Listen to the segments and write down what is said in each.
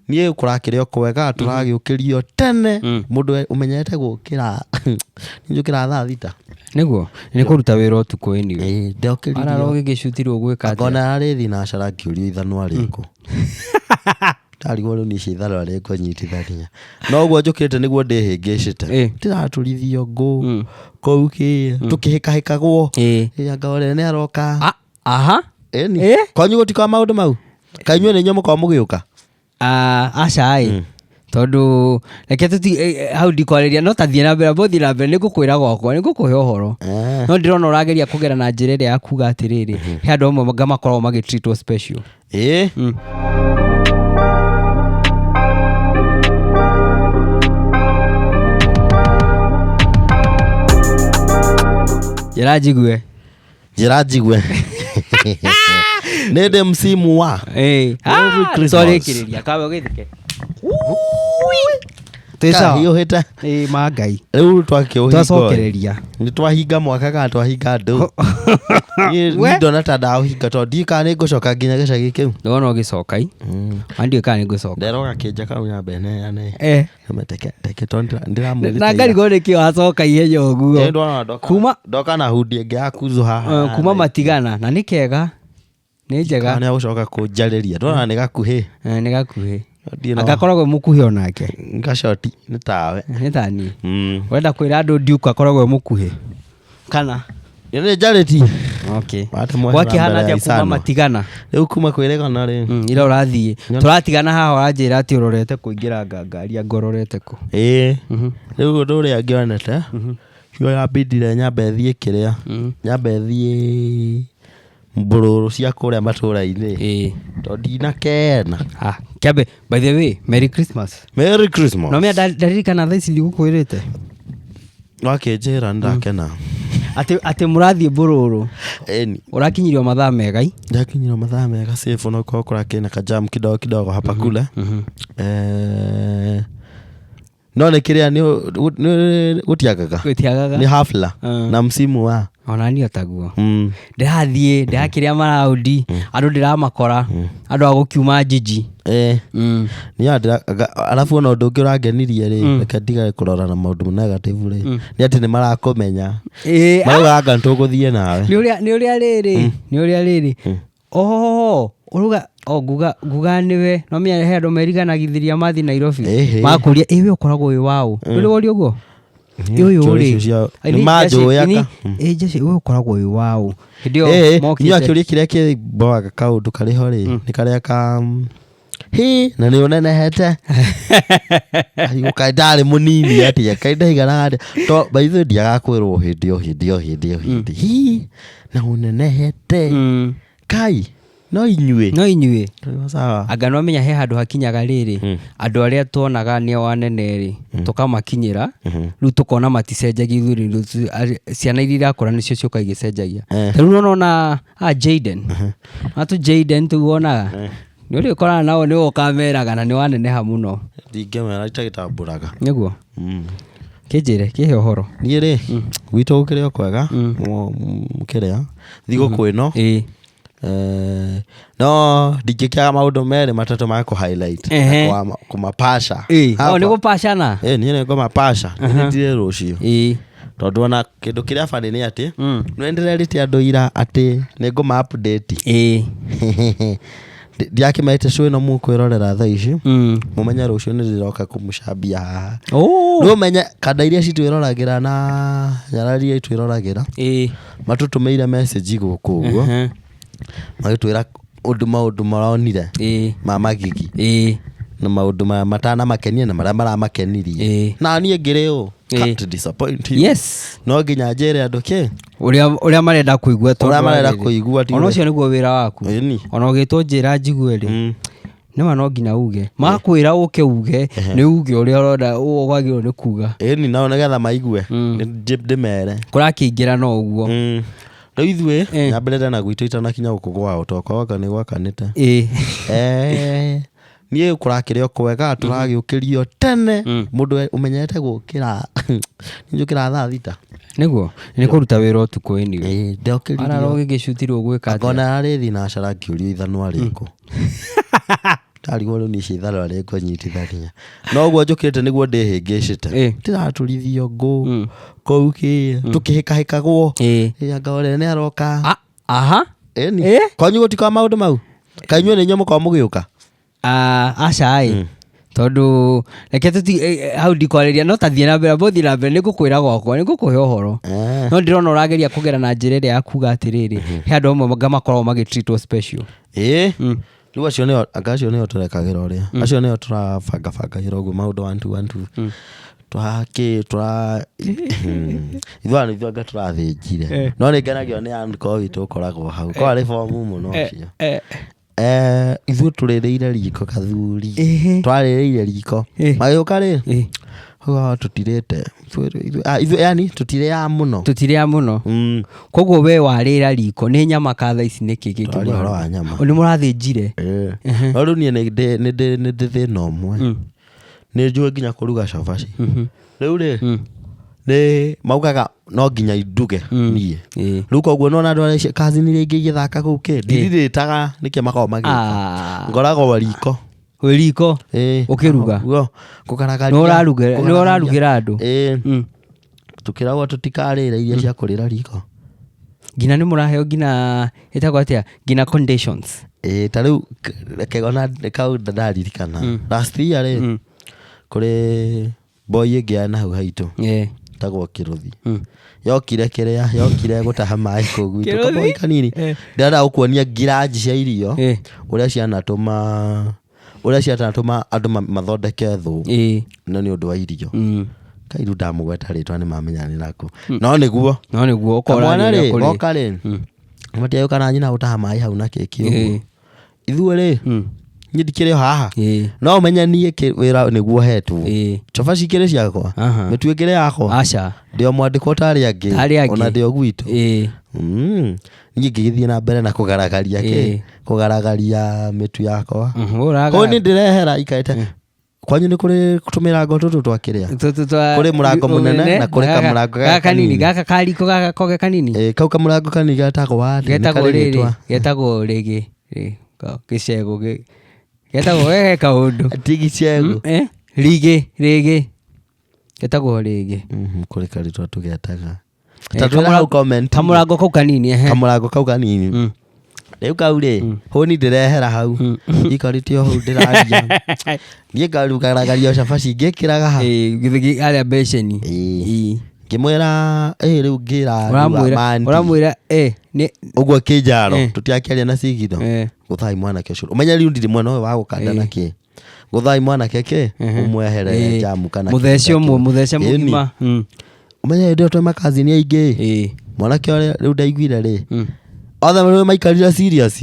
Niĩ kũrakĩrĩ o kwega, tũragĩũkĩrio tene. Mũndũ ũmenyerete gũkĩra, njũkĩra thaa 6. Nĩguo nĩ kũruta wĩra ũtukũ anyway. Ĩĩ, ndokĩririo. Arara ũgĩgĩcutirwo gwĩka atĩa? Ngona arĩ thinacara ngĩũrio ithanwa rĩkũ. Ndarigwo rĩu niĩ icio ithanwa rĩngũnyitithania. No ũguo njũkĩrĩte nĩguo ndĩhĩngĩcĩte. Ndĩraturithio ngũ kũu kĩ tũkĩhĩkahĩkagwo. Ĩ anga ũrĩa nĩ aroka. Ah, aha. Ĩni. Kwanyu gũtikoragwo maũndũ mau? Kaĩ inyuĩ nĩ inyuĩ mũkoragwo mũgĩũka? Ah, aca ĩ. Tondũ reke tũti hau ndikwarĩria no ta thiĩ na mbere, amba ũthiĩ na mbere, nĩ ngũkwĩra gwakwa, nĩ ngũkũhe ũhoro. No ndĩrona ũrageria kũgera na njĩra ĩrĩa ya kuga atĩrĩrĩ, he andũ amwe anga makoragwo magĩ treatwo special. Ĩĩ. Njĩra njigue. Njĩra njigue. Nĩ ndĩ msimu wa. Ĩĩ. Merry Ah, Christmas. twarĩkĩrĩria kawe ũgĩthike. Twĩ sawa. Kahiũhĩte. Ĩĩ ma Ngai. Rĩu twakĩũhinga. Twacokereria. Nĩ twahinga mwaka kana twahinga andũ. Niĩ We. niĩ ndona ta ndaũhinga tondũ ndiũĩ kana nĩ ngũcoka nginya gĩcagi kĩu. Ndona ũgĩcoka i. Na ndiũĩ kana nĩ ngũcoka. Nderwo gakĩnja kau nyambe neane. Teke teke tondũ ndĩramwĩrĩte. Na ngarigwo nĩkĩ wacoka ihenya ũguo. Ĩĩ, ndona ndoka. Ndoka na hundi ĩngĩ ya kuzu haha. Kuma matigana na nĩ kega. Nĩ njega. Kana nĩ egũcoka kũnjarĩria. Ndona nĩ gakuhĩ. Nĩ gakuhĩ. Ndiĩ na- Anga akoragwo e mũkuhĩ onake. Gacoti nĩ tawe. Nĩ ta niĩ. Ũrenda kwĩra andũ Duke akoragwo e mũkuhĩ. Kana? Nĩ njarĩtie. Okay. Watemwo Gwakĩhana mbere ya atĩa kuma icanwa. matigana? Rĩu kuma kwĩrĩgana rĩ. Ira ũrathiĩ. Tũratigana haha ũranjĩra atĩ ũrorete kũingĩra ngari anga ũrorete kũ? Ĩĩ. Rĩu ũndũ ũrĩa ngĩonete, cio yambindire nyambe thiĩ kĩrĩa, nyambe thiĩ mbũrũrũ cia kũrĩa matũra-inĩ. Tondũ ndinakena. Ah, kĩambe, by the way, Merry Christmas. Merry Christmas. No mĩa ndaririkana thaa ici ndigũkwĩrĩte. Wakĩnjĩra nĩndakena. Atĩ mũrathiĩ mbũrũrũ. Ĩni. Ũrakinyirio mathaa mega i? Ndakinyirwo mathaa mega safe no korwo kũrakĩrĩ na kajam kidogo kidogo hapa kule. No nĩ kĩrĩa nĩ gũtiagaga. Gũtiagaga. Nĩ hafla na msimu wa. Ona niĩ otaguo. Ndĩrathiĩ ndĩrakĩrĩa maraũndi andũ ndĩramakora andũ a gũkiuma jiji. Niĩ arabu ona ũndũ ũngĩ ũrangenirie rĩ, reke ndigage kũrora na maũndũ negative rĩ, nĩ atĩ nĩ marakũmenya. Marauga anga nĩ tũgũthiĩ nawe. Nĩ ũrĩa nĩ ũrĩa rĩrĩ nĩ ũrĩa rĩrĩ oh ũruga o nguga nguga nĩwe no menya he andũ meriganagithĩria mathiĩ Nairobi makũria ĩ we ũkoragwo wĩ waũ ndũrĩ woria ũguo? Ĩ ũyũ Njũĩ rĩ icio nĩ manjũĩ aka. Ĩ Jesse we ũkoragwo wĩ waũ hĩndĩ ĩyo Ĩĩ, mokĩte. niĩ kĩũria kĩrĩa kĩmboaga kaũndũ karĩ ho rĩ, nĩ karĩa ka hĩ na nĩ ũnenehete. Arigwo kaĩ ndarĩ mũnini atĩa, kaĩ ndaiganaga atĩa. To by the way ndiagaga kwĩrwo hĩndĩ o hĩndĩ o hĩndĩ o hĩndĩ. Hi na ũnenehete. Kai no inyuĩ. No inyuĩ. Rĩu sawa. Anga no menya he handũ hakinyaga rĩrĩ, andũ arĩa tuonaga nĩo anene rĩ, tũkamakinyĩra, rĩu tũkona maticenjagia ithuĩ rĩu ciana iria irakũra nĩcio ciũkaga igĩcenjagia. Ta rĩu nĩwona ona Jayden, ona tũ Jayden tũu wonaga, nĩ ũrĩkorana nao nĩwe ũkameraga na nĩ waneneha mũno. Ndingĩmera itagĩtambũraga. Nĩguo? Kĩnjĩre, kĩhe ũhoro. Niĩ rĩ, gwitũ gũkĩrĩ o kwega, kĩrĩa, thigũkũ ĩno. No ndingĩkĩaga maũndũ merĩ matatũ ma kũ highlight na kũmapasha. Hapa. O, nĩ gũpacana? Ĩĩ, niĩ nĩ ngũmapasha. Niĩ ndirĩ rũciũ. Tondũ ona kĩndũ kĩrĩa funny nĩ atĩ, nĩ ndĩrerĩte andũ ira atĩ nĩ ngũma update. Ndiakĩmerĩte show ĩno mũkwĩrorera thaa ici, mũmenye rũciũ nĩ ndĩroka kũmũcambia haha. Rĩu ũmenye kanda iria citwĩroragĩra na nyarari iria itwĩroragĩra, matũtũmĩire message gũkũ ũguo, magĩtwĩra ũndũ maũndũ maronire ma magigi na maũndũ matanamakenia na marĩa maramakenirie. Na niĩ ngĩrĩ ũ, can't disappoint you. No nginya njĩre andũ kĩ? Ũrĩa marenda kũigua tondũ Ũrĩa marenda rĩrĩ. kũigua ti Ona ũrĩa. ũcio nĩguo wĩra waku. Ĩni. Ona ũgĩtwo njĩra njigue rĩ, nĩma no nginya uge. Makwĩra ũke uge, nĩ uge ũrĩa ũrona wagĩrĩirwo nĩ kuga. Ĩni nao nĩgetha maigue, ndĩmere. Kũrakĩingĩra no ũguo. Rĩu ithuĩ, nyambĩrĩre na gwitũ itanakinya gũkũ gwao, tondũ kwao anga nĩ gwakanĩte. Niĩ kũrakĩrĩ o kwega, tũragĩũkĩrio tene. Mũndũ ũmenyerete gũkĩra, njũkĩraga thaa 6. Nĩguo, nĩ kũruta wĩra ũtukũ anyway. Ĩĩ, ndokĩririo. Arara ũgĩgĩcutirwo gwĩka atĩa? Ngona arĩ thinacara ngĩũrio ithanwa rĩkũ. Ndarigwo rĩu niĩ ciitharũra rĩ ngũnyitithania no ũguo njũkĩte nĩguo ndĩhĩngĩcĩte. Ndĩraturithio ngũ kũu kĩ tũkĩhĩkahĩkagwo. Anga ũrĩa nĩ aroka. Ah, aha. Ĩni. Kwanyu gũtikoa maũndũ mau? Kaĩ inyuĩ nĩ inyuĩ mũkoragwo mũgĩũka? Ah, aca ĩ, tondũ reke tũti hau ndikwarĩria, no tathiĩ na mbere, amba ũthiĩ na mbere, nĩ ngũkwĩra gwakwa, nĩ ngũkũhe ũhoro. No ndĩrona ũrageria kũgera na njĩra ĩrĩa ya kuga atĩrĩrĩ, he andũ amwe anga makoragwo magĩtreatwo special. Ĩĩ. Rĩu acio nĩo, anga acio nĩo tũrekagĩra ũrĩa, acio nĩo tũrabangabangagĩra ũguo maũndũ one two one two. Twakĩ tũra ithuĩ ithuĩ anga tũrathĩnjire, no nĩ ngenagio nĩ uncle witũ ũkoragwo hau ko arĩ bomu mũno ũcio. Ithuĩ tũrĩrĩire riko kathuri. Twarĩrĩire riko. Magĩũka rĩ, uga tũtirĩte. Ithuĩ yani tũtirĩaga mũno. Tũtirĩaga mũno. Koguo we warĩra riko nĩ nyama ka thaa ici nĩkĩ gĩkĩ? Tũraria ũhoro wa nyama. Nĩ mũrathĩnjire? No rĩu niĩ nĩ ndĩ thĩna ũmwe. Nĩ njũĩ nginya kũruga cabaci. Rĩu rĩ, nĩ maugaga no nginya nduge niĩ. Rĩu koguo nona andũ arĩa cousin iria ingĩ igĩthaka kũu kĩ, ndirirĩtaga nĩkĩ makoragwo magĩka. Ngoragwo riko. Wĩ riko? Ĩĩ. Ũkĩruga? Ũguo, kũgaragaria. Nĩ ũrarugĩra andũ? Ĩĩ. Tũkĩragwo tũtikarĩre irio cia kũrĩra riko. Nginya nĩ mũraheo nginya ĩtagwo atĩa, nginya conditions. Ĩĩ, ta rĩu reke ona kau ndaririkana. Last year rĩ, kũrĩ boy ĩngĩ ya nahau haitũ ĩtagwo Kĩrũthi. Yokire kĩrĩa, yokire gũtaha maĩ kũu gwitũ. Kĩrũthi? Kaboi kanini. Ndĩrenda gũkuonia ngiranji cia irio ũrĩa cianatũma, ũrĩa cianatũma andũ mathondeke thũ. No nĩ ũndũ wa irio. Kai rĩu ndamũgweta rĩtwa nĩ mamenya nĩ nakũ. No nĩguo. No nĩguo, ũkora Kamwana nĩ rĩ, ũrĩa kũrĩ. goka rĩ, matiagĩũka na nyina gũtaha maĩ hau na keki ũguo. Ithuĩ rĩ, niĩ ndikĩrĩ o haha. No ũmenye niĩ wĩra nĩguo hetwo. Cabaci ikĩrĩ ciakwa? Mĩtu ĩkĩrĩ yakwa? Aca. Ndĩ o mwandĩkwo ta arĩa angĩ. Ta arĩa angĩ. Ona ndĩ o gwitũ. Niĩ ngĩgĩthiĩ na mbere na kũgaragaria kĩ? Kũgaragaria mĩtu yakwa. Ũragara. Kũu nĩ ndĩrehera ikarĩte. Kwanyu nĩ kũrĩ tũmĩrango tũtũ twa kĩrĩa? Tũtũ twa Kũrĩ mũrango mũnene na kũrĩ kamũrango gaka kanini. Gaka kariko gaka koge kanini. Kau kamũrango kanini getagwo atĩa? Nĩ Getagwo karĩ rĩrĩ, rĩtwa? getagwo rĩgĩ, rĩ, gĩcegũ getagwo ge kaũndũ. Ti gĩcegũ. Rigĩ, rĩgĩ. Getagwo rĩgĩ. Kũrĩ karĩtwa tũgetaga. Ta twĩra hau comment. Kamũrango kau kanini, ehe. Kamũrango kau kanini. Rĩu kau rĩ, hũni ndĩrehera hau. Ikarĩte o hau ndĩraria. Niĩ ngarugaragia cabaci ngĩkĩraga ha. Githĩ harĩa beceni. Ngĩmwĩra, rĩu ngĩra Mandi. Ũramwĩra, nĩ Ũguo kĩnjaro, tũtiakĩaria na cigitho. Gũthai mwanake ũcio. Ũmenye rĩu ndirĩ mwena ũyũ wa gũkanda na kĩ. Gũthai mwanake kĩ, ũmweherere njamu kana Mũthece kĩndũ ũmwe, kĩu. mũthece mũgima. Ũmenye hĩndĩ ĩyo twĩ makazini aingĩ. Mwanake ũrĩa rĩu ndaiguire rĩ, othe rĩu maikarire serious.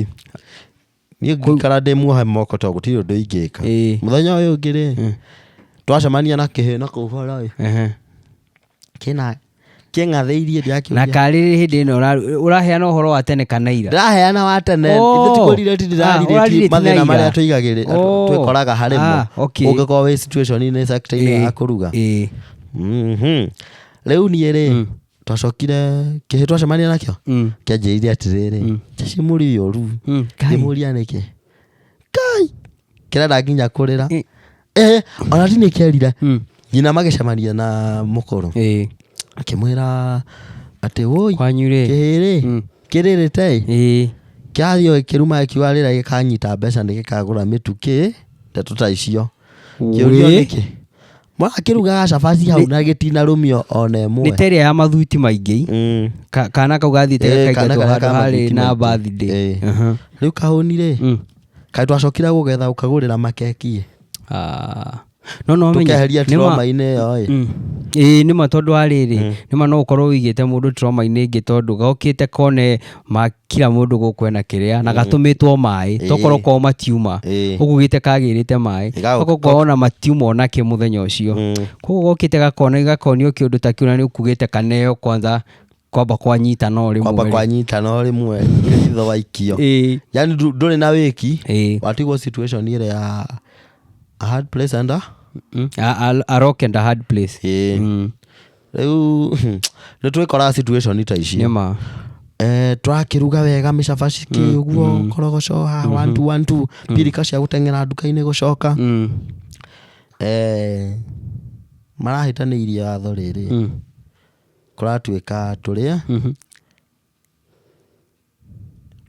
Niĩ ngũikara ndĩ muohe moko tondũ gũtirĩ ũndũ ingĩka. Mũthenya ũyũ ũngĩ rĩ, twacemania na kĩhĩ na kũu bara ĩ. Kĩna kĩng'athĩirie ndĩrakĩũria. Na karĩ hĩndĩ ĩno ũraheana ũhoro wa tene kana ira? Ndĩraheana wa tene. Ithe ti kũrirĩti ndĩrarirĩti Ũrarirĩti na mathĩna ira. marĩa twĩkoraga harĩ mo. Ũngĩkorwo wĩ situation-inĩ sector-inĩ ya kũruga. Rĩu niĩ rĩ, twacokire kĩhĩ twacemania nakĩo, kĩanjĩrire atĩrĩrĩ, Jeci mũrĩ ũru. Ngĩmũria nĩkĩ? Kai! Kĩrenda nginya kũrĩra. Ona ti nĩ kĩerire. Nyina magĩcemania na mũkũrũ. Akĩmwĩra atĩ woi, Kwanyu rĩ. kĩhĩ rĩ, kĩrĩrĩte ĩ. Kĩrathiĩ o gĩkĩruma gĩkiuga rĩrĩa gĩkanyita mbeca nĩ gĩkagũra mĩtu kĩ, ndeto ta icio. Kĩũrio nĩkĩ? Mũrakĩrugaga cabaci hau na gĩtinarũmio ona ĩmwe. Nĩ ta ĩrĩa ya mathuti maingĩ. Kana kau gathiĩte Kana gakaingatwo karĩa handũ ka harĩ mathuti na maingĩ. birthday. Rĩu kahũni rĩ, kaĩ twacokire gũgetha ũkagũrĩra makeki ĩ. No no ũmenye, Tũkeheria nĩ ma- trauma-inĩ ĩyo ĩ. Ĩĩ nĩ ma tondũ wa rĩrĩ, nĩ ma no ũkorwo ũigĩte mũndũ trauma-inĩ ĩngĩ tondũ gokĩte kone ma kila mũndũ gũkũ ena kĩrĩa na gatũmĩtwo maĩ, tokorwo kwao matiuma, ũguo ugĩte kagĩrĩte maĩ, tokorwo kwao ona matiuma onakĩ mũthenya ũcio. Koguo gokĩte gakona gakonio kĩũndũ ta kĩu na nĩ ũkugĩte kaneo kwanza kwamba kwanyita no rĩmwe. Kwamba kwanyita no rĩmwe ritho waikio. Yani ndũrĩ na wĩki, watigwo situation ĩrĩa ya a hard place and a A rock and a hard place. Rĩu nĩ twĩkoraga situation ta icio. Nĩ ma. Tũrakĩruga wega mĩcabaci kĩ ũguo, korogoco haha, one two one two, pirika cia gũteng'era nduka-inĩ gũcoka. Marahĩtanĩirie watho rĩrĩ, kũratuĩka tũrĩe,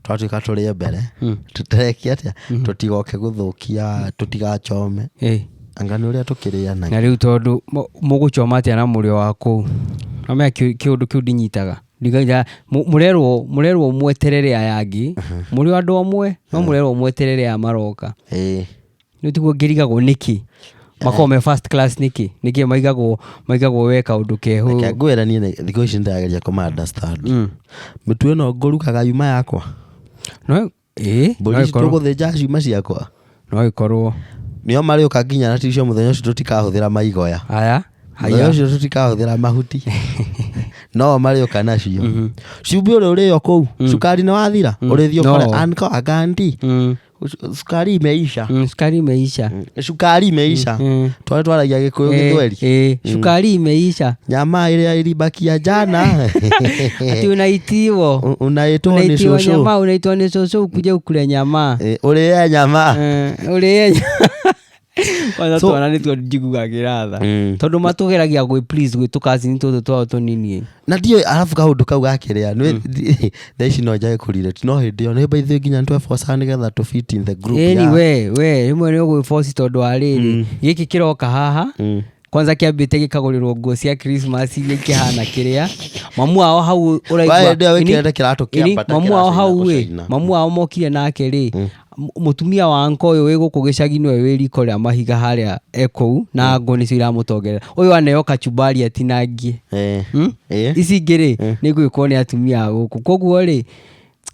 twatuĩka tũrĩe mbere, tũterekia atĩa, tũtigoke gũthũkia, tũtigachome. Anga nĩ ũrĩa tũkĩrĩanagia. Na rĩu tondũ mũgũchoma atĩa na mũrĩo wa kũu? Namenya kĩũndũ kĩu ndinyitaga. Ndigaga mũrerwo mweterere aya angĩ, mũrĩ o andũ amwe, no mũrerwo mweterere aya maroka. Rĩu tiguo ngĩrigagwo nĩkĩ makoragwo me first class, nĩkĩ maigagwo we kaũndũ keho. Reke ngwĩre, niĩ thikũ ici nĩndĩrageria kũma understand. Mĩtu ĩno ngũrugaga yuma yakwa. No ĩĩ. Mbũri no ici ĩkorwo tũgũthĩnja ciuma ciakwa. No ĩkorwo. Nĩo marĩũka nginya na ticio mũthenya ũcio tũtikahũthĩra maigoya. Aya. Mũthenya Haya. ũcio tũtikahũthĩra mahuti, no marĩũka nacio. Cumbĩ ũrĩa ũrĩo kũu, cukari nĩ wathira, ũrĩthiĩ ũkore No. anko aganti sukari imeisha. Sukari imeisha. Sukari imeisha. Twari twaragia Gĩkũyũ, Gĩthweri. Sukari imeisha. Nyama ĩrĩa ilibakia jana. Ati unaitiwo. Unaitwo nĩ Unaitiwa cũcũ. nyama, unaitwa nĩ cũcũ ukuje ukule nyama. Ũrĩe nyama. Ũrĩe kwanza. Twana nĩtuo njiguagĩra tha, tondũ matũgeragia gwĩ please gwĩ tũkazini tũtũ twao tũnini. Na ndiũĩ, arabu kaũndũ kau gakĩrĩa nĩ thaa ici no njage kũrireti, no hĩndĩ ĩyo nĩ baithuĩ nginya nĩtwebocaga nĩgetha tũ fit in the group. Ĩni we rĩmwe nĩ ũgwĩboci tondũ wa rĩrĩ, gĩkĩ kĩroka haha kwanza kĩambĩte gĩkagũrĩrwo nguo cia Christmas iria ikĩhana kĩrĩa mamu wao hau ũraigua. Wa hĩndĩ ĩyo wĩkĩrĩte kĩratũ kĩa mbata Mamu wao kĩracaina hau ĩ gũcaina. Mamu wao mokire nake rĩ, mũtumia wa anko ũyũ wĩ gũkũ gĩcagi nĩwe wĩ riko rĩa mahiga harĩa e kũu, na ngũ nĩcio iramũtongerera. Ũyũ aneo kachumbari atinangie. Ici ingĩ rĩ, nĩ gwĩkwo nĩ atumia a gũkũ, koguo rĩ,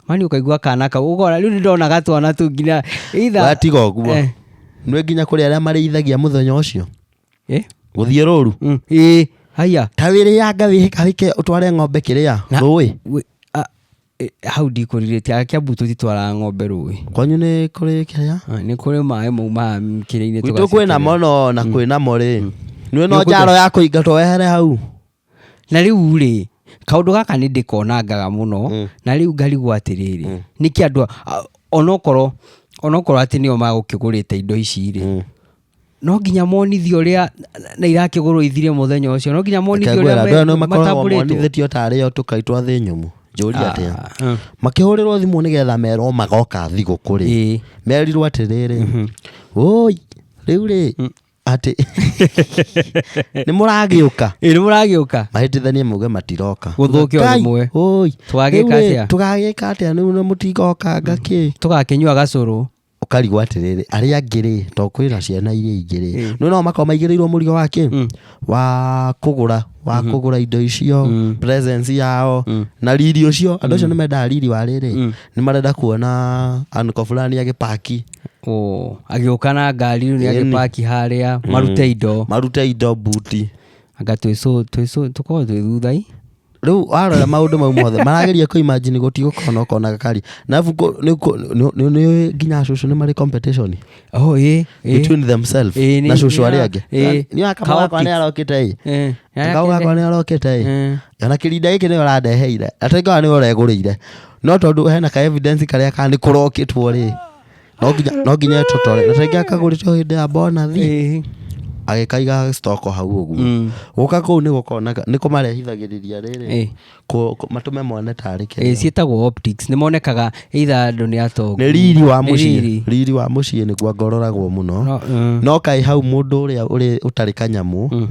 mani ũkaigua kana kau ũkona rĩu nĩ ndona gatwana tũu nginya either Watiga ũguo, nĩ nginya kũrĩ arĩa marĩithagia mũthenya ũcio gũthiĩ rũru. Ĩ haya. Ta wĩrĩanga wĩke ũtware ng'ombe kĩrĩa rũĩ. Hau ndikũrirĩtie, Kiambu tũtitwaraga ng'ombe rũĩ. Kwanyu nĩ kũrĩ kĩrĩa? Ah, nĩ kũrĩ maĩ maumaga kĩrĩa-inĩ. Gwitũ kwĩna tũgacikĩrĩra. mo, no na kwĩna mo rĩ, nĩ no Nĩ njaro ya kũingatwo wehere hau. Na rĩu rĩ, kaũndũ gaka nĩ ndĩkonangaga mũno, na rĩu ngarigwo atĩrĩrĩ, nĩkĩ andũ onokorwo atĩ nĩo magũkĩgũrĩte indo ici rĩ, no nginya monithio ũrĩa na irakĩgũrwo ithire mũthenya ũcio, no nginya monithio ũrĩa Ngwĩra, andũ aya nĩ makoragwo matambũrĩtwo. monithĩtio tarĩ o tũkai twa thĩ nyũmũ. Njũria atĩa, Ah, makĩhũrĩrwo thimũ nĩgetha merwo magoka thigũkũ rĩ, merirwo atĩrĩrĩ, oi rĩu rĩ, atĩ nĩ mũragĩũka? Ĩ, nĩ mũragĩũka. Mahĩtithanie mauge matiroka. Gũthũke o Ngai, rĩmwe. oi Tũgagĩka rĩu rĩ, atĩa? Tũgagĩka atĩa rĩu nĩ mũtigoka ngakĩ? Tũgakĩnyua gacũrũ. Ũkarigwo atĩrĩrĩ, arĩa angĩ rĩ, to kwĩna ciana iria ingĩ rĩ, no no makorwo maigĩrĩirwo mũrigo wa kĩ, wa kũgũra indo icio, presence yao na riri ũcio. Andũ acio nĩ mendaga riri wa rĩrĩ, nĩ marenda kuona anko fulani agĩpaki. Oh, agĩũka na ngari rĩu nĩ Ĩni. agĩpaki harĩa marute indo. Marute indo buti. Anga twĩcũ tũkorwo twĩ thutha i. Rĩu warora maũndũ mau mothe marageria kũ imagine gũtigũkorwo na ũkona gakari na arabu nĩ nginya cũcũ nĩ marĩ competition Oh, ĩ ĩ. between themselves na cũcũ arĩa angĩ. Nĩ kamau Ka gakwa nĩ optics. arokĩte ĩ, kamau gakwa nĩ arokĩte ĩ, ona kĩrinda gĩkĩ nĩwe ũrandeheire, atengaga nĩwe ũregũrĩire, no tondũ hena ka evidence karĩa ka nĩ kũrokĩtwo rĩ, no nginya ĩtũtore na rĩngĩ akagũrĩte o hĩndĩ ya bonathi, agĩkaiga stock hau ũguo. Gũka kũu nĩ gũkoneka nĩ kũmarehithagĩrĩria rĩrĩ, matũme mone tarĩ kĩrĩa. Ciĩtagwo optics, nĩ monekaga either andũ nĩ atongu. Nĩ riri wa Nĩ mũciĩ. riri. Riri wa mũciĩ nĩguo ngororagwo mũno. No, No kaĩ hau mũndũ ũrĩa ũrĩ ũtarĩ kanyamũ,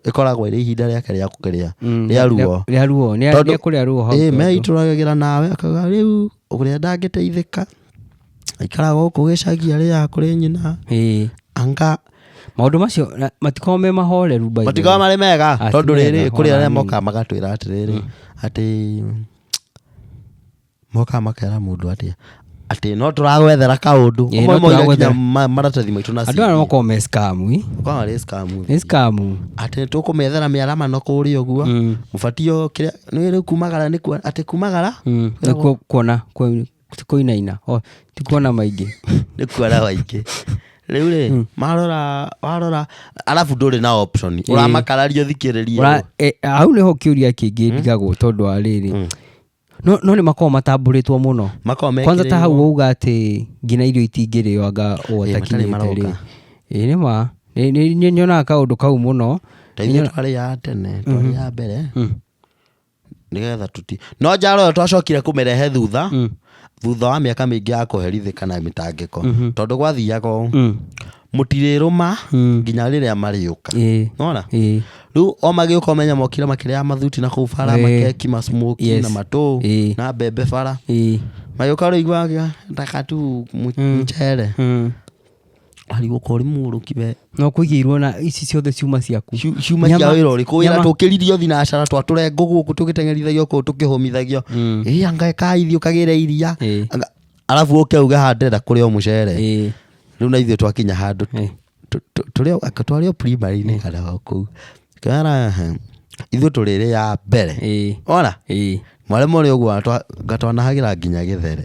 ĩkoragwo ĩrĩ ihinda rĩake rĩa kũrĩa rĩa ruo. Rĩa ruo nĩ Tondũ- nĩ kũrĩa ruo hau ĩ tondũ. meitũragĩra nawe akauga rĩu ũrĩa ndangĩteithĩka aikaraga gũkũ gĩcagi arĩaga kũrĩ nyina. Anga Maũndũ macio matikoragwo me mahoreru by the way. Matikoragwo marĩ mega. Ah, ti Tondũ rĩrĩ, mega, kũrĩ ona arĩa hanini. mokaga magatwĩra atĩrĩrĩ, atĩ mokaga makera mũndũ atĩa, atĩ no tũragwethera kaũndũ. Ĩ, Ũmwe no moiga nginya tũragwethera. maratathi maitũ na Andũ aya CV. makoragwo me scam ĩ. Makoragwo marĩ scam. Nĩ scam. Atĩ tũkũmethera mĩaramano kũrĩa ũguo, mũbatio kĩrĩa nĩ rĩu kumagara nĩ atĩ kumagara. Nĩ kuona ti kũinaina. Oh, ti kuona maingĩ. Nĩ kuona maingĩ. Rĩu rĩ, marora warora arabu ndũrĩ na option, ũramakararia ũthikĩrĩrie. Hau nĩho kĩũria kĩngĩ ndigagwo, tondũ wa rĩrĩ, No no nĩ makoragwo matambũrĩtwo mũno. Makoragwo Kwanza ta hau mekĩrĩirwo. wauga atĩ nginya irio itingĩrĩo anga ũũ Ĩ, matarĩ atakinyĩte rĩ. maroka. Ĩ nĩ ma. Nĩ nyonaga kaũndũ kau mũno. Ta ithuĩ twarĩaga tene, twarĩaga mbere. Nĩgetha tũti no njaro ĩyo twacokire kũmĩrehe thutha thutha wa mĩaka mĩingĩ ya kũherithĩka na mĩtangĩko tondũ gwathiaga ũũ mũtirĩrũma nginya rĩrĩa marĩũka nona rĩu o magĩũka ũmenya mokire makĩrĩa mathuti na kũu bara makeki masmoki na matũ na mbembe bara magĩũka rĩu iguaga ndaka tu mchere arigwo ko ũrĩ mũgũrũki we. No kũigĩirwo na ici ciothe ciuma ciaku. Ciuma cia wĩra ũrĩkũ wĩra tũkĩririo thinacara twatũre ngũ gũkũ tũgĩteng'erithagio kũu tũkĩhũmithagio ĩ anga ĩkai thiĩ ũkagĩre iria. Arabu ũke uge haha ndĩrenda kũrĩa o mũcere. Rĩu na ithuĩ twakinya handũ tũrĩ twarĩ o primary-inĩ kana o kũu kĩara ithuĩ tũrĩrĩa mbere ona mwarĩ mũrĩ ũguo ngatwanahagĩra nginya gĩthere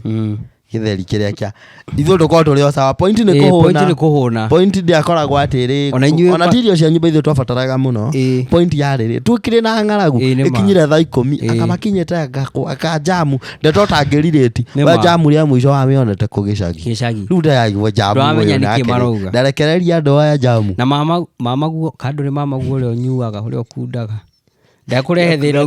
gĩtheri kĩrĩa kĩa ithuĩ tũkorwo tũrĩ o sawa point nĩ Ĩĩ, point kũhũna nĩ kũhũna. Point ndĩakoragwo atĩrĩ Ona inyuĩ ona ti irio cia nyũmba ithuĩ twabataraga mũno. Point yarĩ rĩ twĩkire na ng'aragu Ĩĩ, nĩ ma. ĩkinyire thaa ikũmi akamakinyĩte anga jamu ndeto ũtangĩrirĩti Nĩ we ma. jamu rĩa mũico wamĩonete kũ gĩcagi. Gĩcagi. Rĩu ndĩraigua jamu Ndũramenya ũyũ nĩkĩ nake rĩ, marauga. ndarekereria andũ aya jamu. Na mama mamaguo kandũ nĩ mamaguo ũrĩa ũnyuaga ũrĩa ũkundaga ndekũrehe thĩna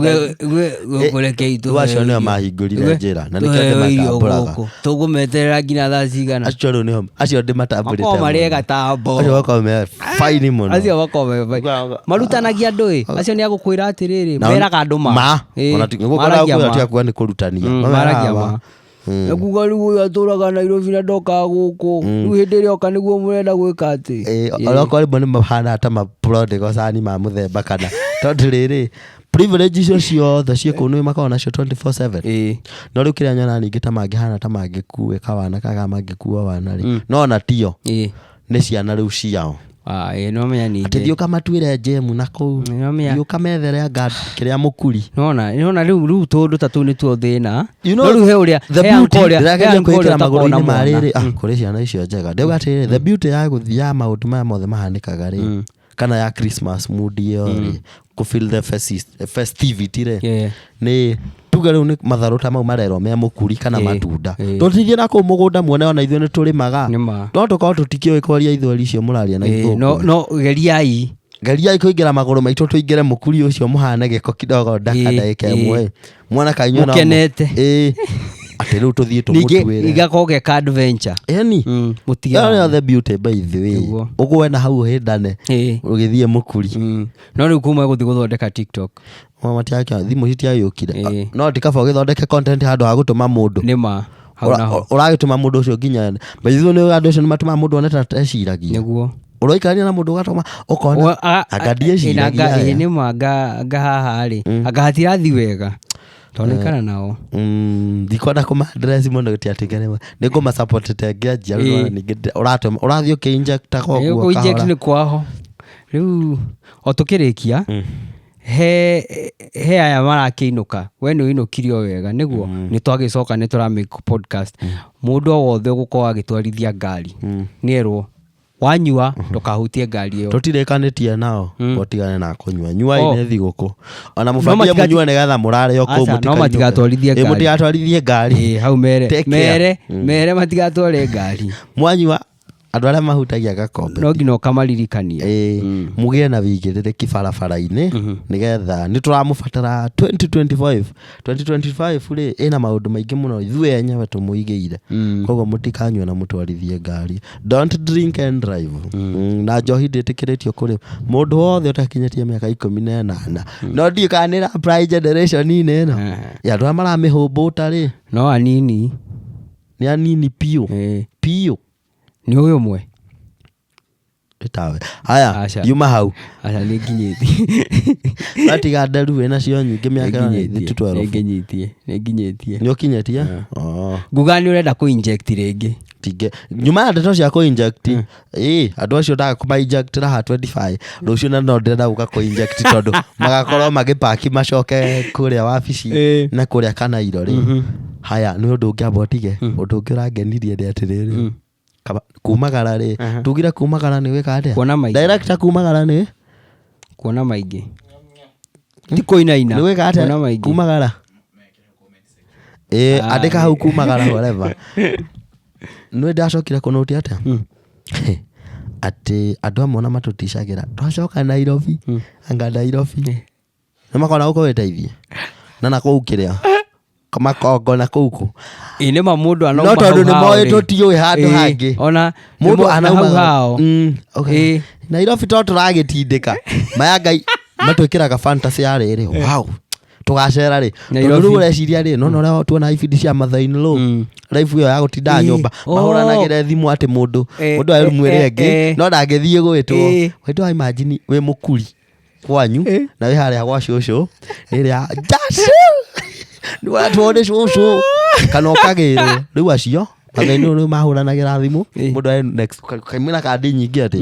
gũkũreke Rĩu acio nĩo mahingũrire njĩra, na nĩkĩo ndĩmatambũraga. Tũkũmeterera nginya thaa cigana? Acio rĩu nĩo acio ndĩmatambũrĩte Makoragwo marĩ mũno. ega ta mbo. Acio makoragwo me fine mũno. Acio makoragwo me fine. Marutanagia andũ ĩ acio nĩ agũkwĩra atĩrĩrĩ meraga andũ ma. Ma. Ĩ, Ona ti gũkũ maragia kwĩra ma. ti akuga nĩ kũrutania. Mameraga Maragia ma. ma. Na kuga rĩu ũyũ atũraga Nairobi na ndokaga gũkũ rĩu hĩndĩ ĩrĩa oka nĩguo mũrenda gwĩka atĩ. Onokorwo rĩmwe nĩ mahana ta ma prodigal son ma mũthemba kana tondũ rĩrĩ privilege icio ciothe ciĩ kũu nĩ makoragwo nacio 24/7. No rĩu kĩrĩa nyonaga ningĩ ta mangĩhana ta mangĩkuĩka wana kana mangĩkua wana rĩ no ona tio nĩ ciana rĩu ciao. Ah, ĩ, no menya ningĩ. Atĩ thiĩ ũkamatuĩre njemu na kũu. No menya. Thiĩ ũkamethere anga kĩrĩa mũkuri. Nona, nona rĩu rĩu tũndũ ta tũu nĩtuo thĩna. You know, No rĩu he ũrĩa the he beauty, uncle ũrĩa he ndĩrageria uncle ũrĩa kwĩkĩra ũtakoragwo na magũrũ-inĩ ma mwana. rĩrĩ ah, kũrĩ ciana icio njega ndauga atĩrĩrĩ the beauty ya gũthiĩ ya maũndũ maya mothe mahanĩkaga rĩ kana ya Christmas mood ĩyo rĩ kũ feel the festivity rĩ nĩ tuge rĩu nĩ matharũ ta mau marerwo me mũkuri kana matunda tũtithiĩ na kũu mũgũnda muone ona ithuĩ nĩ tũrĩmaga Nĩ ma. No tũkorwo tũtikĩũĩ kwaria ithweri icio mũraria na Ĩ, ithũngũ. no geriai. Geriai kũingĩra magũrũ maitũ tũingĩre mũkuri ũcio mũhane gĩko kidogo ndaka ndagĩka ĩmwe mwana kainyuĩ no Mũkenete. Ĩ, atĩ rĩu tũthiĩ Ningĩ tũmũtuĩre. igakorwo ge ka adventure. Ĩni. Mũtige Ĩyo nĩyo the beauty by the way. Nĩguo. Ũgũe na hau ũhĩndane ũgĩthiĩ mũkuri. No rĩu kuma gũthiĩ gũthondeka TikTok. Mama matiakĩona thimũ citiagĩũkire. Ĩĩ. No ti kaba ũgĩthondeke content handũ ha gũtũma mũndũ. Nĩ ma. Hau naho. Ũragĩtũma mũndũ ũcio nginya by the way nĩ andũ acio nĩ matũmaga mũndũ one ta eteciragia. Nĩguo. Ũraikarania na mũndũ ũgatũma ũkona anga ndieciragia ĩĩ aya. nĩ ma anga haha rĩ anga hatirathi wega tondũ nĩikara nao. Ndikwenda kũma address mũno ti atĩ nĩ ngũma support ngĩanjia rĩu ningĩ ũratũma ũrathiĩ ũkĩ-injectaga ũguo Kũ-inject kahora. nĩ kwaho rĩu o tũkĩrĩkia he aya marakĩinũka we nĩ ũinũkire o wega nĩguo nĩ twagĩcoka nĩ tũra make podcast mũndũ o wothe ũgũkorwo agĩtwarithia ngari nĩerwo wanyua ndũkahutie ngari ĩyo. Tũtirĩkanĩtie nao gũtigane na kũnyua nyuai Oh. nĩ thigũkũ ona No mũbatiĩ mũnyue nĩgetha mũrare o kũu Aca, no mũtikainũke. matigatwarithie Ĩ, ngari. mũtigatwarithie ngari. Ĩ, hau mere Take care. mere mere matigatware ngari. Mwanyua andũ arĩa mahutagia gakombe No nginya ũkamaririkania. Ĩ, mũgĩe na wĩigĩrĩrĩki barabara-inĩ nĩgetha nĩ tũramũbatara 2025 2025 rĩ ĩna maũndũ maingĩ mũno ithuĩ enyewe tũmũigĩire koguo mũtikanyue na mũtwarithie ngari. Don't drink and drive. Na njohi ndĩtĩkĩrĩtio kũrĩ mũndũ wothe ũtakinyĩtie mĩaka 18 no ndiũĩ kana nĩ apply generation-inĩ ĩno ya andũ arĩa maramĩhũmbũta rĩ No anini. Nĩ anini piũ piũ. Nĩ ũyũ ũmwe. Ĩtawe. Haya, Aca. yuma hau. Aca nĩ nginyĩtie. Watiga nderu wĩna cio nyingĩ mĩaka ĩyo nĩ Nĩ 12. nginyĩtie, nĩ nginyĩtie. Nĩ ũkinyĩtie? Oh. Nguga nĩ ũrenda kũ inject rĩngĩ. Tinge. Nyuma ya ndeto cia kũ inject. Ĩ, andũ acio ndaga kũma inject raha 25. Rũciũ na no ndĩrenda gũka kũ inject tondũ magakorwo magĩpaki macoke kũrĩa wabici na kũrĩa Kanairo rĩ. Haya, nĩ ũndũ ũngĩ amba ũtige. Ũndũ ũngĩ ũrangenirie nĩ atĩrĩrĩ. Kumagara rĩ. Tugire kumagara nĩ gwĩka atĩa? Kuona maingĩ. Director kumagara nĩ? Kuona maingĩ. Ti kũinaina. Nĩ gwĩka atĩa? Kuona maingĩ. Kumagara. Ĩĩ, andĩka hau kumagara whatever. Nĩ ndacokire kũnũti atĩa atĩ andũ amwe ona matũticagĩra twacoka Nairobi, anga Nairobi nĩ makona gũkũ wĩteithie na nakũu kĩrĩa makongo na kũu kũ. Ĩ nĩ ma mũndũ anauma No tondũ hau nĩ hao moĩ rĩ. tũtiũĩ handũ Ĩ, hangĩ. ona Mũndũ nĩ na hau anaumaga hao. Okay. Ĩ. Nairobi to tũragĩtindĩka maya Ngai matwĩkĩraga fantasy ya rĩrĩ, wow, tũgacera rĩ, tondũ Nairobi. rĩu ũreciria rĩ nona ũrĩa tuona ibindi cia mother in law, life ĩyo ya gũtinda nyũmba, Oh. mahũranagĩre thimũ atĩ mũndũ mũndũ arĩ rumu ĩrĩa ĩngĩ no ndangĩthiĩ gwĩtwo. Wĩtwo wa imagine wĩ mũkuri kwanyu na wĩ harĩa gwa cũcũ ĩrĩa Jacu nĩwatwo nĩ cũcũ kana ũkagĩrwo. Rĩu acio mother in law rĩu mahũranagĩra thimũ, mũndũ arĩ next kaimĩra kandi nyingĩ atĩ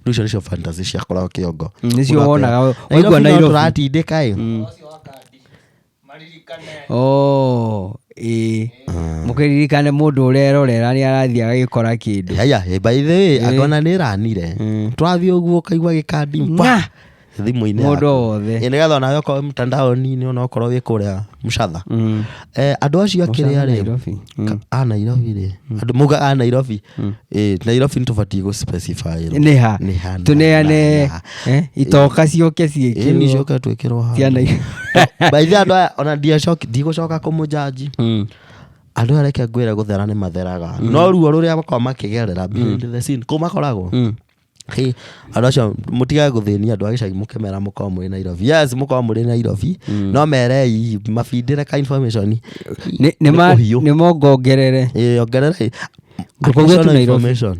rĩu icio nĩcio fantasy ciakoragwo kĩongo. Nĩcio Mũndũ wonaga, akwĩra, waigua Nairobi no Nairobi. tũratindĩka ĩ. Oh, ĩ mũkĩririkane mũndũ ũrerorera nĩ arathiĩ agagĩkora kĩndũ. Haya, by the way, angona nĩ ĩranire tũrathiĩ ũguo ũkaigua gĩkandi Nga! thimũ-inĩ Mũndũ yaku. o wothe. Ĩ, nĩgetha onawe okorwo wĩ mtandaoni-inĩ ona okorwo wĩ kũrĩa mũcatha. Andũ acio akĩrĩa rĩ, Nairobi. A Nairobi rĩ, andũ maugaga a Nairobi. Ĩ, Nairobi nĩ tũbatiĩ gũ specify Nĩ ha? Nĩ ha, nĩ ha, Tũneane nĩ ha. itoka ciũke Ĩ, nĩ ciĩkĩrwo ciũke twĩkĩrwo haha. cia Nairobi. By the way, andũ aya ona ndigũcoka kũmũjaji. Andũ aya reke ngwĩre gũthera nĩ matheraga, no ruo rũrĩa makoragwo makĩgerera behind the scene kũu makoragwo. Hey, andũ acio mũtigage gũthĩnia andũ a gĩcagi mũkĩmera mũkorwo mũrĩ Nairobi. Yes, mũkorwo mũrĩ Nairobi, no merei mabindĩre ka information. Nĩ ma- kũhiũ. Nĩ mongongerere. Ĩ, ongerere Ndũkauge tu additional Nairobi. information.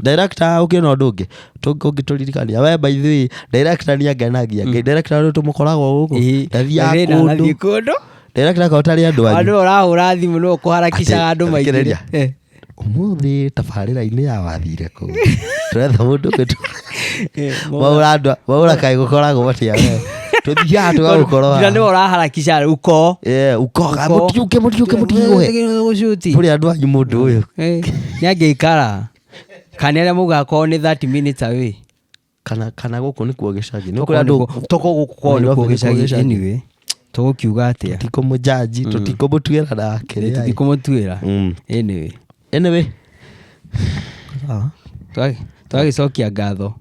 Director ũkĩona ũndũ ũngĩ ũngĩtũririkania we, by the way, director nĩ angenagia. Ngai, director rĩu tũmũkoragwo gũkũ, ndathiaga Ndarĩ kũndũ. nathiĩ kũndũ. Director akorwo tarĩ andũ anyu. Andũ ũrahũra thimũ nĩ ũkũharakishaga andũ maingĩre. Thikĩrĩria. Ũmũthĩ tabarĩra-inĩ ya wathire kũu tũretha mũndũ ũngĩ waũra andũ waũra kaĩ gũkoragwo atĩa we tũthiaga tũgagũkorwo. Nginya nĩwe ũraharakisha uko. Ukoga. Uko. Mũtiũke, mũtiũke, mũtigũhe Gũcuti. tũrĩ andũ anyu mũndũ ũyũ. Nĩ angĩikara kana arĩa maugaga korwo nĩ 30 minutes away. Kana gũkũ nĩkuo gĩcagi nĩ Toko kũrĩ andũ. Toko gũkũ kwao Nairobi nĩkuo nĩkuo gĩcagi. gĩcagi. Anyway, tũgũkiuga atĩa? Tũtikũmũjaji, tũtikũmũtuĩra na kĩrĩa. Tũtikũmũtuĩra. Anyway. Anyway. Sawa. Twagĩcokia ngatho.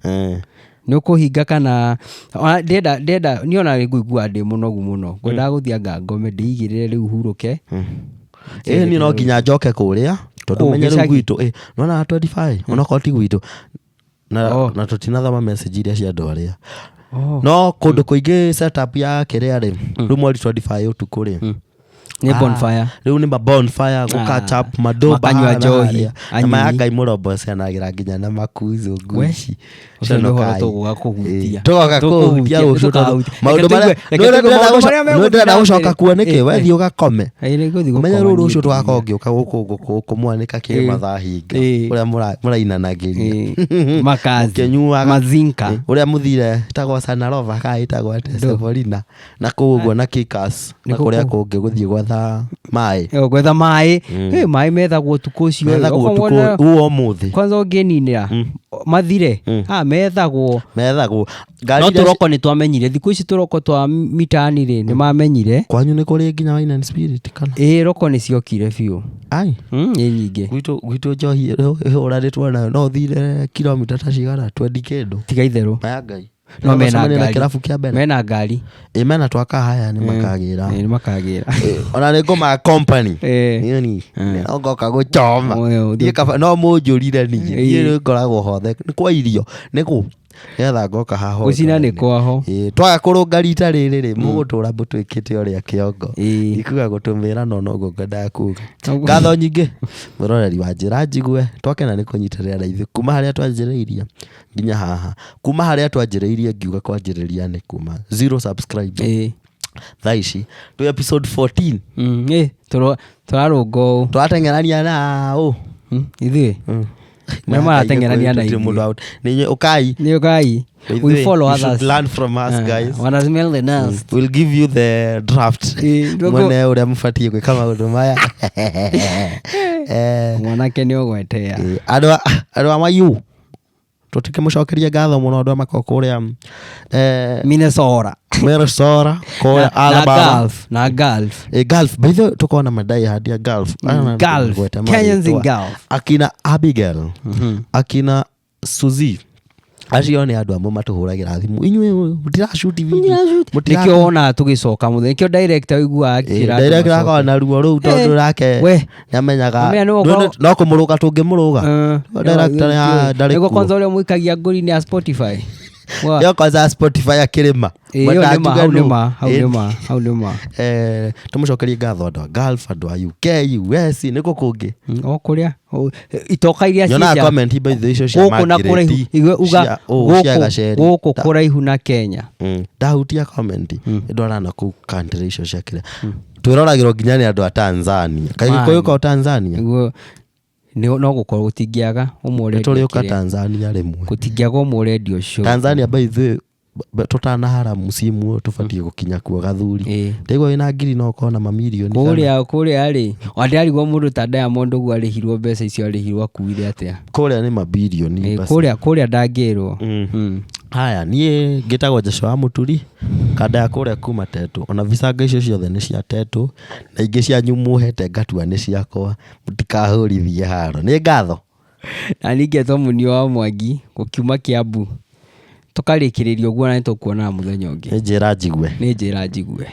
Nĩ ũkũhinga kana ona ndĩrenda niĩ ona ngũigua ndĩ mũnogu mũno, ngwendaga gũthiĩ anga ngome ndĩigĩrĩre rĩu hurũke. Ĩ, niĩ no nginya njoke kũrĩa tondũ Kũu menye rĩu gĩcagi? gwitũ ĩ nona 25 onokorwo ti gwitũ na, Oh. na tũtinathoma message iria cia andũ arĩa Oh. no kũndũ kũingĩ setup ya kĩrĩa rĩ, rĩu mweri 25 ũtukũ rĩ. Nĩ bonfire. Rĩu nĩ ma bonfire gũka chap madoba Makanyua haha na njohi, harĩa. Na maya anyui. Ngai mũrombocanagĩra nginya na makuzu We, nguci. ũcio nĩ ũhoro tũgũka kũhutia. Tũgoka kũhutia rũciũ tondũ Tũkahutia. maũndũ Reke marĩa reke tũigue maũndũ marĩa nĩ ndĩrenda megũthiĩ na gũcoka mbere. kuo nĩkĩ wethiĩ ũgakome. Ĩ, nĩ ngũthiĩ Ũmenye gũkoma rĩu rũciũ niĩ. tũgakorwo ngĩũka gũkũ kũmwanĩka kĩ mathaa hinga ũrĩa mũrainanagĩria. Makazi. Mũkĩnyuaga. Mazinka. Ũrĩa mũthire ĩtagwo Sanarova kana ĩtagwo atĩa, Sevolina na kũu ũguo na Kikas na Nĩkũ kũrĩa kũu? kũngĩ gũthiĩ gwetha maĩ. Ĩyo, gwetha maĩ. Ĩ, maĩ methagwo ũtukũ ũcio. Methagwo Okorwo ũtukũ ũũ ũmũthĩ. Kwanza ũngĩninĩra mathire, methagwo. Methagwo ngari No iria tũroko nĩ twamenyire thikũ ici tũroko twa mitani rĩ nĩ mamenyire. Kwanyu nĩ kũrĩ nginya wine and spirit kana? Ĩ, roko nĩ ciokire biũ. Ai. Nĩ nyingĩ. Gwitũ njohi ĩhũranĩtwo nayo no ũthire kilomita ta cigana 20 kĩndũ. Tiga itherũ. Maya Ngai. No mena Ũgacemania na ngari. kĩrabu kĩa mbere. Mena ngari. Ĩ, mena twaka haya nĩ makagĩra. Ĩ, nĩ makagĩra. Ĩ, ona nĩ ngũma company. Nini no ngoka gũchoma. Oyo, Niĩ kaba no mũnjũrire niĩ. Ĩ. Niĩ nĩ ngoragwo hothe nĩ kwa irio nĩ kũ nĩgetha ngoka haha Gũcina nĩ kwaho. Ĩ, twaga kũrũnga rita rĩrĩ rĩ mũgũtũra mũtwĩkĩte ũrĩa kĩongo. Ndikuga gũtũmĩra no noguo ngwendaga kuga. Ngatho nyingĩ mũroreri wa njĩra njigue, twakena nĩ kũnyitanĩra na ithuĩ kuma harĩa twanjĩrĩirie nginya haha, kuma harĩa twanjĩrĩirie ngiuga kwanjĩrĩria nĩ kuma zero subscribe. Thaa ici twĩ episode 14. Ĩ, tũrarũnga ũũ. Tũrateng'erania na ũ? Ithuĩ Nĩ marateng'erania na Gũtirĩ mũndũ ithuĩ. out. Nĩ inyuĩ, ũkai. Nĩ ũkai. Ithuĩ, We follow you should others. learn from us, guys. Wana smell the nest. We'll give you the draft. Mwene ũrĩa mũbatiĩ gwĩka maũndũ maya. Mwanake nĩ ũgwetea. Andũ a mayu. Tũtikĩmũcokerie ngatho mũno andũ a makoragwo kũrĩa Minnesota. Minnesota, kũrĩa Na Alabama. Gulf, na Gulf. Gulf, by the way, tukorwo na madai hadi ya Gulf. Gulf. Gweta Kenyans in marĩtwa. Gulf. Akina Abigail, akina Suzy, acio nĩ andũ amwe matũhũragĩra thimũ, inyuĩ mũtiracuti video. Nĩkĩo wonaga tũgĩcoka mũthenya, nĩkĩo director ũiguaga akĩra andũ Director macoke. akoragwo na ruo rũu tondũ nake We. nĩamenyaga Ũmenya nĩwe ũkoragwo- no kũmũrũga tũngĩmũrũga. Director ndarĩ Nĩguo kuo. kwanza ũrĩa mũikagia ngũri-inĩ ya Spotify. Wa- Nĩo kwanza Spotify akĩrĩma. Ĩĩ, ĩyo nĩ ma, hau nĩ Nũ. ma, hau nĩ ma, hau nĩ ma. Tũmũcokerie ngatho andũ a Gulf, andũ a UK, US, nĩkũ kũngĩ? O kũrĩa itoka iria ciĩ Nyonaga nja. comment by the way icio cia Gũkũ na Margaret, kũraihu, igwe uga cia ũũ, cia gũkũ Gaceri. gũkũ kũraihu na Kenya. Ndahutia comment ndwara na kũu country icio cia kĩrĩa twĩroragĩrwo nginya nĩ andũ a Tanzania. Kaĩ Man. Gĩkũyũ ka Tanzania? Nĩguo no gũkorwo gũtingĩaga ũmwe Nĩ ũrendia tũrĩũka kĩrĩa. Tanzania rĩmwe. Gũtingĩaga ũmwe ũrendia ũcio. Tanzania by the way, tũtanahara mũciĩ ũyũ tũbatiĩ gũkinya kuo gathuri. Ndaigua wĩna ngiri no ũkorwo na mamirioni kana- Kũrĩa rĩ, ndĩrarigwo mũndũ ta Diamond ũguo arĩhirwo mbeca icio arĩhirwo akuire atĩa. Kũrĩa nĩ mabirioni basi. Kũrĩa ndangĩrwo. Haya, niĩ ngĩtagwo Joshua wa Mũturi, kanda ya kũrĩa kuma Tetũ. Ona vicanga icio ciothe nĩ cia Tetũ, na ingĩ cianyu muhete ngatua nĩ ciakwa, mũtikahũrithie haro. Nĩ ngatho. Na niĩ ngetwo Mũnio wa Mwangi, gũkiuma Kiambu. Tũkarĩkĩrĩria ũguo na nĩtũkuonana mũthenya ũngĩ. Nĩ njĩra njigue. Nĩ njĩra njigue.